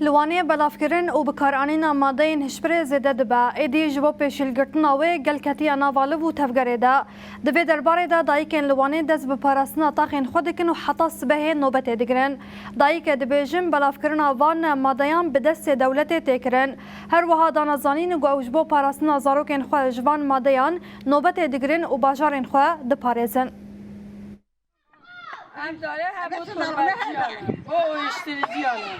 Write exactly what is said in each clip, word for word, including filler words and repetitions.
Li Wanê belavkirin û bikaranîna madeyên hişbirê zêde dibe. Êdî ji bo pêşîlgirtina wê gel ketiye nava liv û tevgerê de. Di vê derbarê de dayikên li Wanê dest bi parastina taxên xwe dikin û heta sibehê nobetê digirin. Dayike dibêjin, belavkirina van madeyan bi destê dewletê tê kirin. Her wiha dane zanîn ku ew ji bo parastina zarokên xwe ji van madeyan nobetê digirin û bajarên xwe diparêzin. Em dare hebo torbeciyan e, bo uyuşturucuyan e.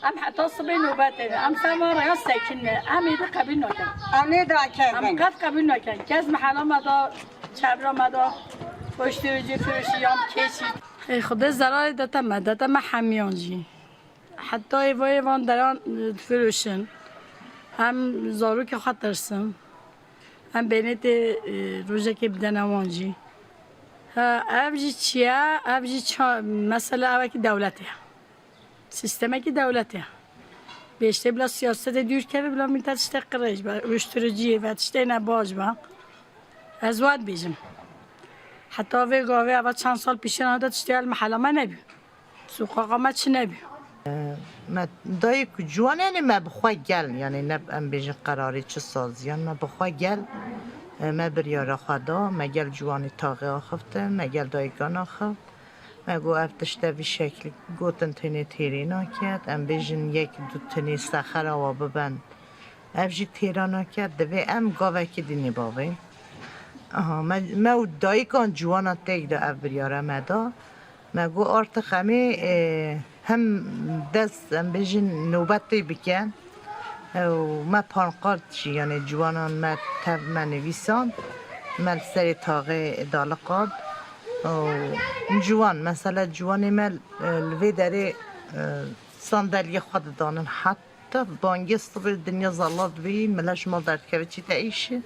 Em heta sibê nobetê ne. Em ser van rêya sekin ne. Em êdî qebîl nakin. Em ê da Em kezin. Qet qebîl nakin. Kes mehela me da, çevra me da, uyuşturucu firoşî yan keçî. Ê Xwedê zerarê dete me, dete me hemiyan jî. Heta êvayê van deran, e, difiroşin. Em zarokê xwe tirsin. Em bênê tê, e, rojekê bidene wan jî. Ha, ev jî çi ye? Ev jî ça-, mesela evekî dewletê ye. Sîstemekî dewletê ye. Bêştê bila siyasetê dûr keve, bila millet tiştê qirêj be, uyuşturuciyê ve, tiştê ne baş be. Ez wan dibêjim. Heta vê gavê eva çend sal pişên heta tiştê el mehela me nebî. Soqaxa me çi nebî. Me dayik û ciwan, yanî me bi xwe gel, yanî ne em bêjin qerarê çi saziyan, me bi xwe gel, e, me biryara xwe da, me gel ciwanê taxê axiftin, me gel dayikan axift. Me got ev tişte vî şeklî gotin tenê têrê naket, em bêjin yek du tenê sexera wa biben. Ev jî têra naket, divê em gavekî dînê bavê. Aha, me, me û dayikan ciwanan têk de ev biryara me da. Me got artık em ê, e, hem dest, em bêjin, nobetê bikin. E, û me pankart jî, yanî ciwanan me tev me nivîsand. Me li serê taxê daliqand. Û ciwan, mesela ciwanê me, e, li vê derê, e, sandalyê xwe didanin het. Te bangê sibê dinya zala dibî, mele ji mal derdikeve çîte îşi.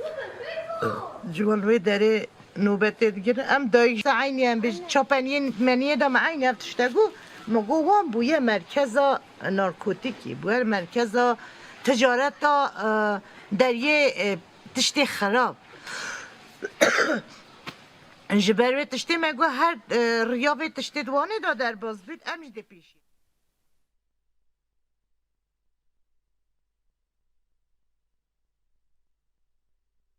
Ciwan wê derê nobetê digirin. Em dayik te eynî em bêjin çapeniyên meniyê de me eynî ev tişte got. Me got wan bûye merkeza narkotîkî, bûye merkeza ticareta, e, deriyê, e, tiştê xirab. Ji ber wê tiştê me got her, e, riya vê tiştê di Wanê de derbas bît, em jî dê pêşî.